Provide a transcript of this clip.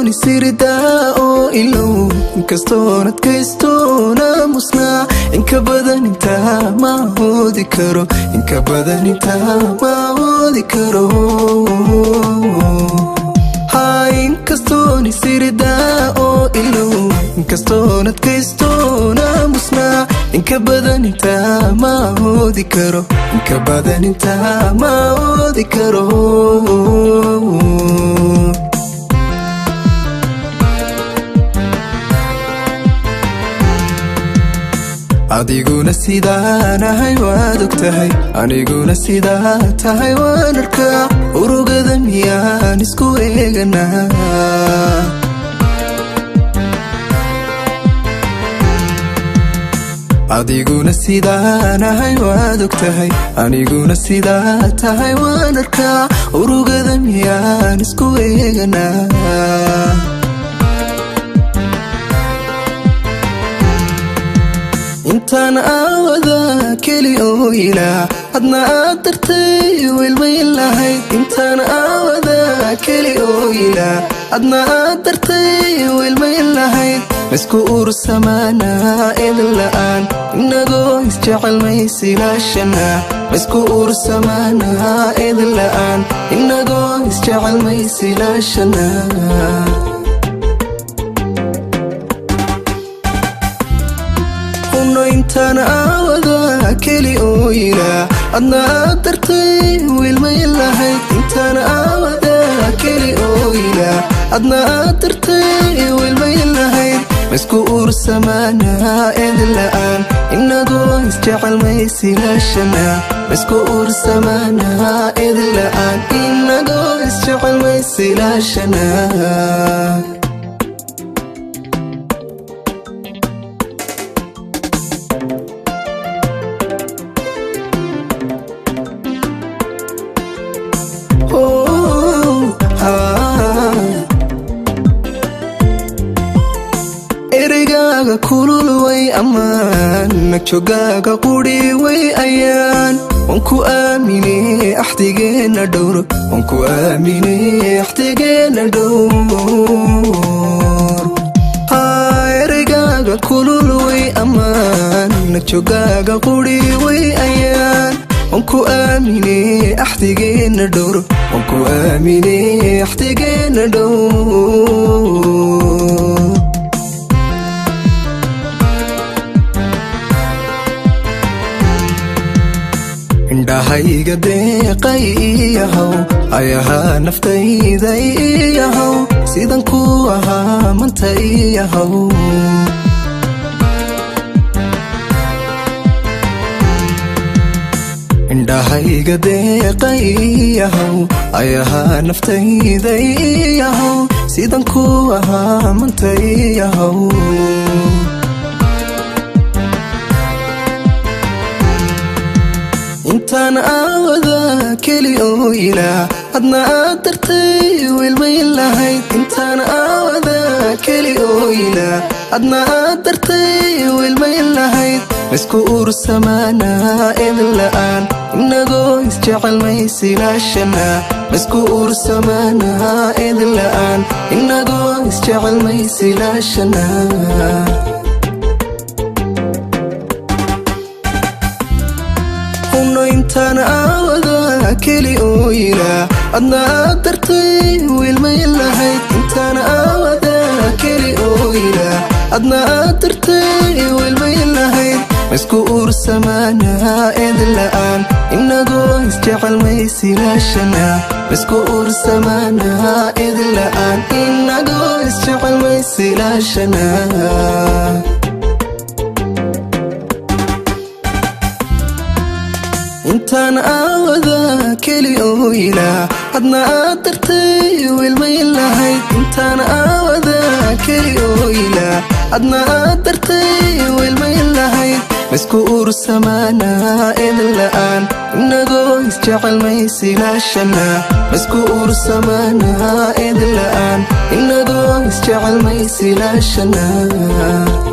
Inkastoon isiridaa oo ilow, inkastoon adkaystoona musnaa, inka badan intaa ma awoodi karo, inka badan intaa ma awoodi karo. Inkastoon isiridaa oo ilow, inkastoon adkaystoona musnaa, inka badan intaa ma awoodi karo, inka badan intaa ma awoodi karo. Adiguna sidaan ahay waad og tahay, aniguna sidaa tahay waan arkaa. Urugada miyaan isku eeganaa? Adiguna sidaan ahay waad og tahay, aniguna sidaa tahay waan arkaa. Urugada miyaan isku eeganaa? Intaan aawada keli ooyilaa, adna aad dartay wilmayn lahayd. Intaan aawada keli ooyilaa, adna aad dartay wilmayn lahayd. Maisku uursamaanaa idin la'aan, inagoo isjecel maysilaashanaa? Maisku uursamaanaa idin la'aan, inagoo isjecel maysilaashanaa? Intaan aawada keli ooyilaa, adna aad dartay wilmayn lahayd. Intaan aawada keli ooyilaa, adna aad dartay wilmayn lahayd. Maisku uursamaanaa idin la'aan, inagoo isjecel maysilaashanaa? Maisku uursamaanaa idin la'aan, inagoo isjecel maysilaashanaa? Ereygaga kulul way ammaan, nagjogaaga quri way ayaan. Waan ku aamine axdigeenna dhowr, waan ku aamine axdigeenna dhowr. Ereygaga kulul way ammaan, nagjogaaga quri way ayaan. Waan ku aamine axdigeenna dhowr, waan ku aamine axdigeenna dhowr. Indhahayga deeqay iyahow, ayahaa naftayda iyahow, sidan ku ahaa manta iyahow. Indhahayga deeqay iyahow, ayahaa naftayda iyahow, sidan ku ahaa manta iyahow. Intaan aawada keli ooyilaa, adna aad dartay wilmayn lahayd. Intaan aawada keli ooyilaa, adna aad dartay wilmayn lahayd. Maisku uursamaanaa idin la'aan, inagoo isjecel maysilaashanaa? Maisku uursamaanaa idin la'aan, inagoo isjecel maysilaashanaa? Intaan aawada keli ooyilaa, adna aad dartay wilmayn lahayd. Intaan aawada keli ooyilaa, adna aad dartay wilmayn lahayd. Maisku uursamaanaa idin la'aan, inagoo isjecel maysilaashanaa? Maisku uursamaanaa idin la'aan, inagoo isjecel maysilaashanaa? Intaan aawada keli ooyilaa, adna aad dartay wilmayn lahayd. Intaan aawada keli ooyilaa, adna aad dartay wilmayn lahayd. Maisku uursamaanaa idin la'aan, inagoo isjecel maysilaashanaa? Maisku uursamaanaa idin la'aan, inagoo isjecel maysilaashanaa?